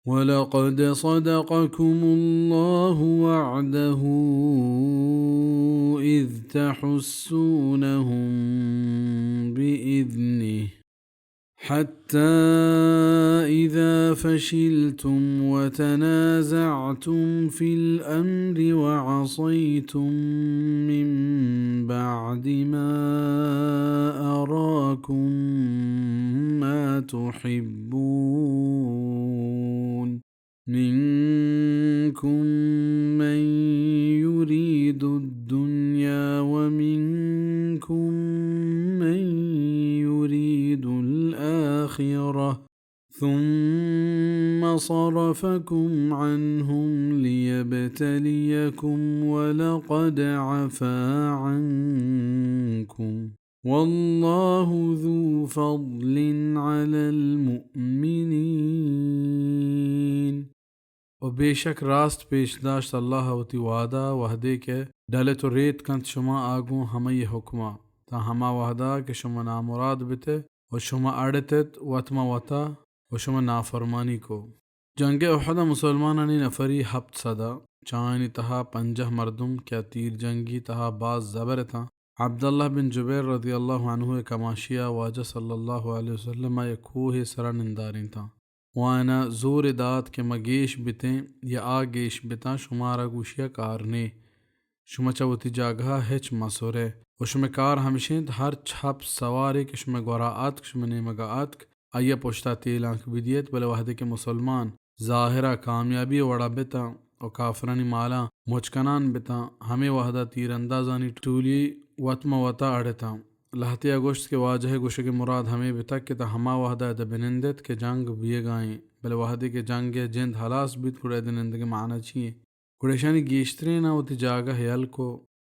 ولقد صدقكم الله وعده إذ تحسونهم بإذنه حتى إذا فشلتم وتنازعتم في الأمر وعصيتم من بعد ما أراكم ما تحبون منكم من يريد الدنيا ومنكم من يريد الآخرة ثم صرفكم عنهم ليبتليكم ولقد عفا عنكم والله ذو فضل على المؤمنين. و بے شک راست پیش داشت اللہ وتی وعدہ، وہدے کہ ڈلت و ریت کنت شما آ گوں ہمئی حکما، تا ہما وہدا کہ شما نامراد بتے و شما اڑتت وت ما وتا و شما نافرمانی کو۔ جنگ احد ء مسلمانانی نفری ہپت سد ء، چہ آیانی تہا پنجاہ مردم کہ آ تیر جنگی تہا باز زبر اتاں، عبداللہ بن جبیر رضی اللہ عنہ ء کماشی ء واجہ صلی اللہ علیہ وسلم ء یک کوہے سرا نندارینتاں۔ و آیانا زورے دات کہ ما گیش بتیں یا آ گیش بتاں، شمارا گوشیا کار نے، شما چہ وتی جاگہا ہچ مسورے۔ و شمئے کار ہمشینت ہرچ ہپت سوارے کہ شمئے گورا آتک، شمئے نیمگا آتک، آئیا پشتا تیلانک بدیت، بلے وہدے کہ مسلمان ظاہرا کامیابی وڑا بتاں و کافرانی مالاں مچ کنان بتاں، ہمے وہدا تیر اندازانی ٹولی وت ما وتا اڑتاں۔ لہتیا گوشت کہ واجہ گوشگ مراد ہمے بتگ کہ تا ہما وہدا ادا بنندت کہ جنگ بیگائیں، بلے وہدے کہ جنگ جند ہلاس بیت گڑا ادا نندگ معنی چی انت؟ گڑا ایشانی گیشتریناں وتی جاگہ یل کو،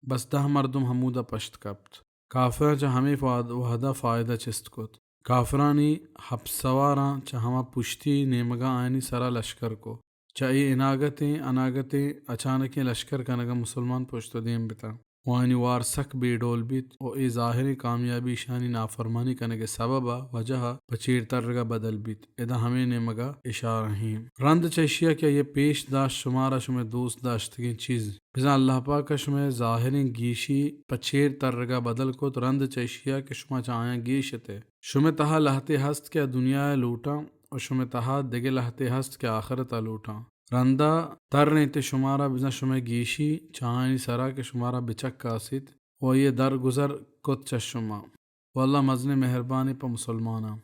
بس دہ مردم ہمودا پشت کپت۔ کافراں چہ ہمے فاد-، وہدا فائدہ چست کت۔ کافرانی ہپت سواراں چہ ہما پشتی نیمگا آیانی سرا لشکر کو۔ چہ اے اناگتیں، اناگتیں اچانکیں لشکر کنگا مسلمان پشت و دیم بتاں۔ و آیانی وار سک بے ڈول بیت و اے ظاہریں کامیابی ایشانی نافرمانی کنگے سببا، وجہا پہ چیر ترگا بدل بیت۔ ادا ہمے نیمگا اشارہ ایں۔ رند چہ اشیا کہ آئیا پیش داشت شمارا شمئے دوست داشتگیں چیز۔ بزاں اللہ پاکا شمئے ظاہریں گیشی پہ چیر ترگا بدل کت، رند چہ اشیا کہ شما چہ آیاں گیش اتے۔ شمئے تہا لہتے ہست کہ آ دنیایا لوٹاں و شمئے تہا دگہ لہتے ہست کہ آخرتا لوٹاں۔ رندا ترینت شمارا بزاں شمئے گیشی چہ آیانی سرا کہ شمارا بچکاسیت و آئیا درگزر کت چہ شما۔ و اللہ مزنیں مہربانے پہ مسلماناں۔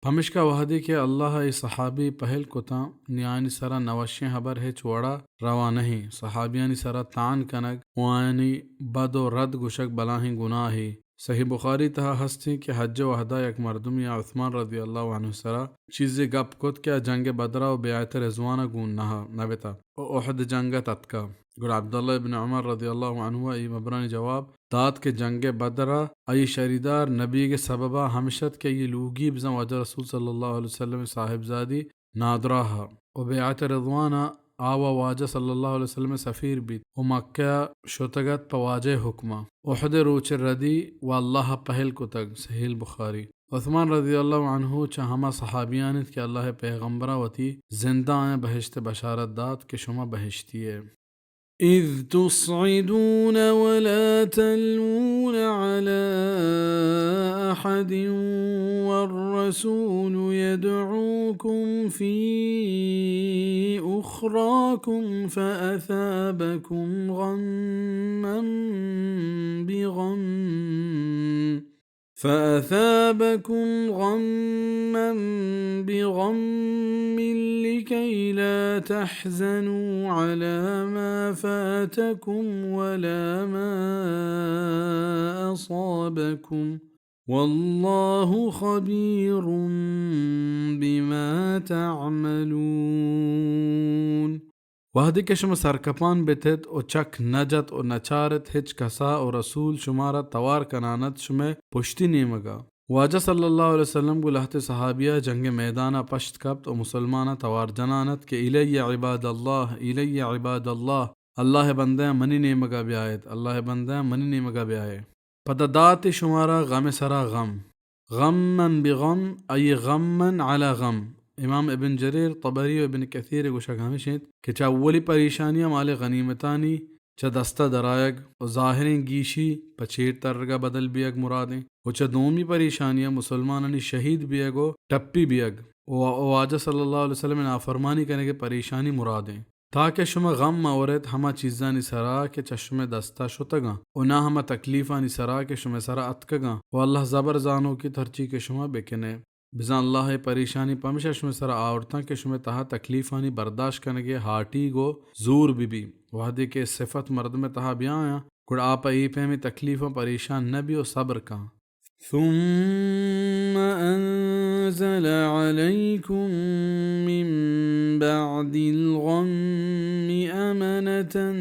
پمشکا وہدے کہ اللہ ء اے صحابی پہل کتاں، نی آیانی سرا نوشیں ہبر ہچ وڑا روا نہ ایں۔ صحابیانی سرا طعن کنگ و آیانی بد و رد گوشگ بلاہیں گناہے۔ صحیح بخاری تہا ہستیں کہ حج وہدا یک مردمی عثمان رضی اللہ عنہ سرا چیزے گپ کت کہ آ جنگ بدرا و بیعت رضوانا گون نہ، نہ بتا و احد جنگا تتکا۔ گڑا عبداللہ ابن عمر رضی اللہ عنہ ء اے ہبرانی جواب دات کہ جنگ بدر ء آئی شریدار نبیگ ء سبب ء ہمش ات کہ آئی لوگی بزاں واجہ رسول صلی اللہ علیہ وسلم ء صاحبزادی نادراہ ء و بیعت رضوان ء آ و واجہ صلی اللہ علیہ وسلم ء سفیر بیت و مکہ ء شتگ ات پہ واجہ ء حکم ء۔ احد ء روچ ء ردی و اللہ ء پہل کتگ۔ صحیح البخاری۔ عثمان رضی اللہ عنہ چہ ہما صحابیان انت کہ اللہ ء پیغمبر ء وتی زند ء آیاں بہشت ء بشارت دات کہ شما بہشتی ئے۔ إذ تصعدون ولا تلوون على أحد والرسول يدعوكم في أخراكم فأثابكم غما بغم فأثابكم غما بغم لكي لا تحزنوا على ما فاتكم ولا ما أصابكم والله خبير بما تعملون۔ وہدے کہ شما سرکپان بتت و چک نہ جت و نہ چارت ہچ کسا و رسول شمارا توار کنان ات شمئے پشتی نیمگا۔ واجہ صلی اللہ علیہ وسلم گوں لہتے صحابیہ جنگ میدانا پشت کپت و مسلمانا توار جنان ات کہ الی عباد اللہ، الی عباد اللہ، اللہ بندیاں منی نیمگا بیایت، اللہ بندیاں منی نیمگا بیایت۔ پدا داتی شمارا غم سرا غم۔ غما بغم، ای غما علی غم۔ امام ابن جریر طبری و ابن کثیر گوشگ ہمیش انت کہ چہ اولی پریشانی ءَ مال غنیمتانی چہ دست ءَ درآیگ و ظاہریں گیشی پہ چیر ترگ ءَ بدل بیگ مراد انت و چہ دومی پریشانی ءَ مسلمانانی شہید بیگ و ٹپی بیگ و، و واجہ صلی اللہ علیہ وسلم ءِ نافرمانی کنگ ءِ پریشانی مراد انت۔ تاکہ شما غم مہ ورئیت ہما چیزانی سرا کہ چہ شمئے دستا شتگاں، و نہ ہما تکلیفانی سرا کہ شمئے سرا اتکگاں، و اللہ زبر زانوکیت ہرچی کہ شما بکنئے۔ بزاں اللہ ءِ پریشانی پمشا شمئے سرا آورتاں کہ شمئے تہا تکلیفانی برداشت کنگے ہاٹیگ و زور ببی۔ وہدے کہ صفت مردمئے تہا بیایاں، گڑا آ پہ اے پیمیں تکلیفاں پریشان نہ بی و صبر کاں۔ ثم أنزل عليكم من بعد الغم أمنة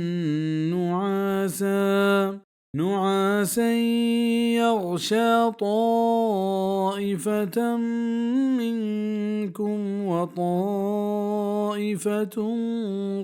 نعاسا، نعاسا يغشى طائفة منكم وطائفة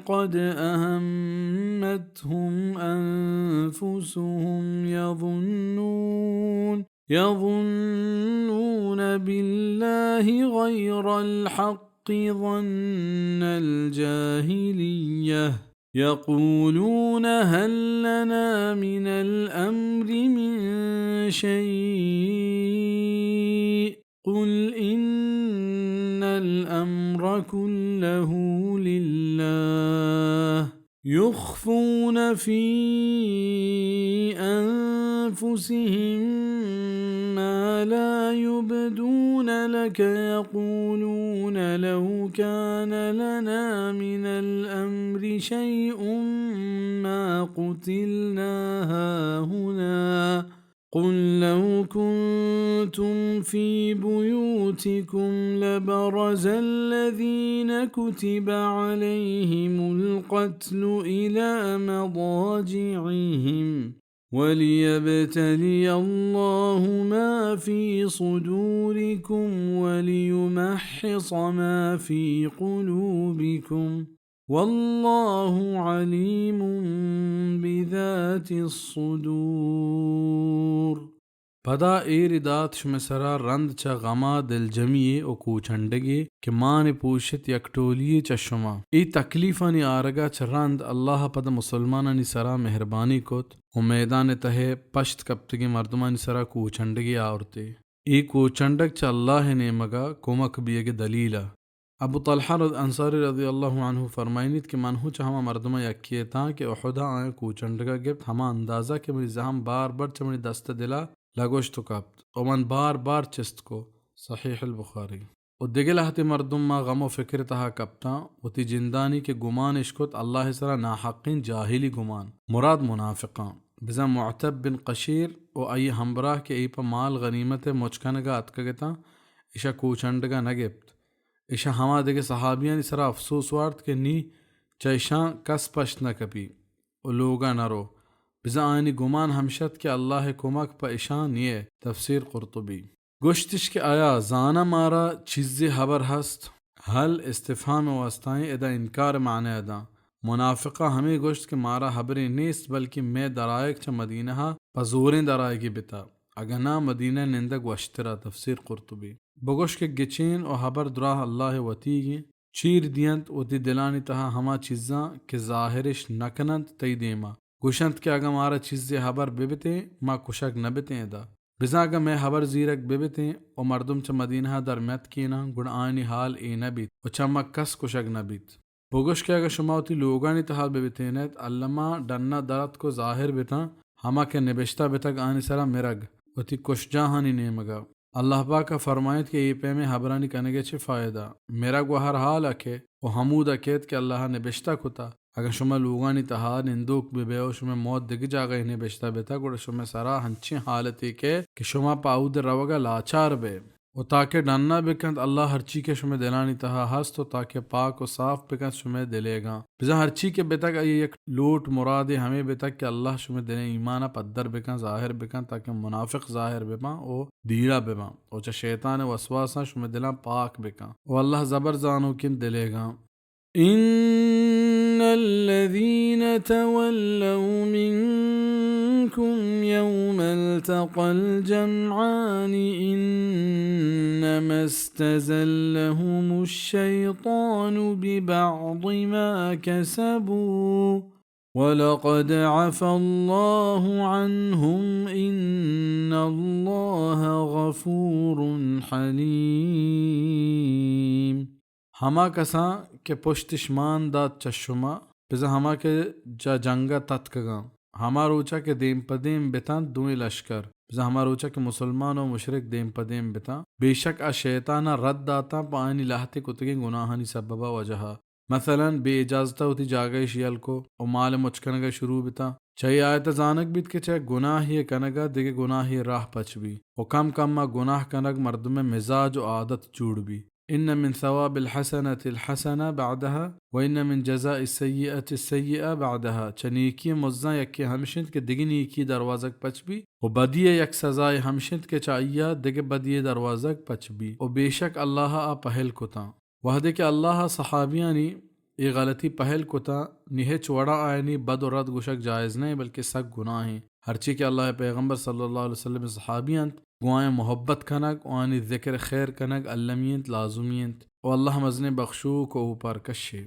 قد أهمتهم أنفسهم يظنون يظنون بالله غير الحق ظن الجاهلية، يقولون هل لنا من الأمر من شيء، قل إن الأمر كله لله، يخفون في أنفسهم ما لا يبدون لك، يقولون لو كان لنا من الأمر شيء ما قتلنا هاهنا، قل لو كنتم في بيوتكم لبرز الذين كتب عليهم القتل إلى مضاجعهم وليبتلي الله ما في صدوركم وليمحص ما في قلوبكم والله عليم بذات الصدور۔ پدا ایر دات شمئے سرا رند چہ غما دلجمی ءَ و کوچنڈگے کہ مان پوشت یک ٹولیے چہ شما۔ اے تکلیفانی آرگا چہ رند اللہ پدا مسلمانانی سرا مہربانی کت و میدان تہ ءَ پشت کپتگیں مردمانی سرا کوچنڈگے آورتے۔ اے کوچنڈگ چہ اللہ ءِ نیمگا کمک بیگ ءِ دلیل ءَ۔ ابو طلحہ رض-، انصاری رضی اللہ عنہ فرمائینیت کہ من ہوں چہ ہما مردماں یکے اتاں کہ احدا آیاں کوچنڈگا گپت، ہما اندازہ کہ منی زہم بار بار چہ منی دست دلا لگوشت و کپت و من بار بار چست کو۔ صحیح البخاری۔ و دگہ لہتے مردم ما غم و فکر تہا کپتاں، وتی جندانی کہ گمان اش کت اللہ سرا ناحقیں جاہلی گمان، مراد منافقاں۔ بزاں معتب بن قشیر و آئی ہمبراہ کہ ای پہ مال غنیمت مچ کنگا اتکگتاں، اشا کوچنڈگا نہ گپت۔ اشاں ہما دگہ صحابیانی سرا افسوس وارت کہ نی چہ اشاں کس پشت نہ کپی و لوگا نہ رو۔ بزاں آیانی گمان ہمش ات کہ اللہ ءِ کمک پہ اشاں نیئے۔ تفسیر قرطبی۔ گوشتش کہ آیا زاناں مارا چیزے ہبر ہست؟ ہل استفہام ءِ واسطہ ایں، ادا انکار ءِ معنی ءَ داں۔ منافقاں ہمے گوشت کہ مارا ہبرے نیست، بلکیں مئے درآیگ چہ مدینہ ءَ پہ زوریں درآیگے بتا۔ اگاں ناں، مدینہ ءَ نندگ وشترا۔ تفسیر قرطبی۔ بگوش کہ گچین و ہبر دراہ اللہ ءِ وتیگ ایں۔ چیر دینت وتی دلانی تہا ہما چیزاں کہ ظاہرش نہ کننت تئی دیما۔ گوشنت کہ اگاں مارا چیزے ہبر ببتیں، ما کشگ نہ بتیں ادا۔ بزاں اگاں مئے ہبر زیرگ ببتیں و مردم چہ مدینہ ءَ در میتکیناں، گڑا آیانی حال اے نہ بیت و چہ ما کس کشگ نہ بیت۔ بگوش کہ اگاں شما وتی لوگانی تہا ببتینیت، الما ڈنا در اتک و ظاہر بتاں، ہما کہ نبشتہ بتگ آیانی سرا مرگ، وتی کشجاہانی نیمگا۔ اللہ پاک ءَ فرمائیت کہ اے پیمیں ہبرانی کنگ ءَ چے فائدہ؟ مرگ و ہر حال ءَ کہ و ہمود ءَ کیت کہ اللہ ءَ نبشتہ کتا۔ اگاں شما لوگانی تہا نندوک بہ بئے و شمئے موت دگہ جاگہے نبشتہ بتگ، گڑا شمئے سرا ہنچیں حالتے کئیت کہ شما پہ اود ءَ روگ ءَ لاچار بئے۔ و تاکہ ڈنا بکنت، اللہ ہرچی کہ شمئے دلانی تہا ہست و تاکہ پاک و صاف بکنت شمئے دلیگاں۔ بزاں ہرچی کہ بتگ، آئی یک لوٹ مرادے ہمے بتگ کہ اللہ شمئے دلیں ایمان ءَ پدر بکنت، ظاہر بکنت، تاکہ منافق ظاہر بباں و دیرا بباں و چہ شیطان ءِ وسواساں شمئے دلاں پاک بکن و اللہ زبر زانوکیں دلیگاں۔ إن الذين تولوا منكم منكم يوم التقى الجمعان إنما استزلهم الشيطان ببعض ما كسبوا ولقد عفا الله عنهم إن الله غفور حليم. ہما کساں کہ پشتش مان دات چہ شما، بزاں ہما کہ چہ جنگ ءَ تتکگاں، ہما روچا کہ دیم پہ دیم بتاں دوئیں لشکر، بزاں ہما روچا کہ مسلمان و مشرک دیم پہ دیم بتاں، بے شک آ شیطان ءَ رد داتاں پہ آیانی لہتے کتگیں گناہانی سبب ءَ وجہ ءَ. مثلاً بے اجازت ءَ وتی جاگہ اش یل کو و مال مچ کنگ ءَ شروع بتاں. چہ اے آیت ءَ زانگ بیت کہ چہ گناہے کنگ ءَ دگہ گناہے راہ پچ بی و کم کم ءَ گناہ کنگ مردم ءِ مزاج و عادت جوڑ بی. ان من ثواب الحسنة الحسنة بعدها و ان من جزاء السیئة السیئة بعدها. چہ نیکی مزاں یکے ہمش انت کہ دگہ نیکی دروازگ پچ بی و بدی ءِ یک سزائے ہمش انت کہ چہ آئی ءَ دگہ بدی ءِ دروازگ پچ بی و بے شک اللہ ءَ آ پہل کتاں. وہدے کہ اللہ ءَ صحابیانی اے غلطی پہل کتاں، نی ہچ وڑا آیانی بد و رد گوشگ جائز نہ، بلکہ سک گناہیں. ہرچی کہ اللہ ءِ پیغمبر صلی اللہ علیہ وسلم ءِ صحابی انت، گوں آیاں محبت کنگ و آیانی ذکر خیر کنگ المی انت، لازمی انت. و اللہ مزنیں بخشوک و اوپار کشے.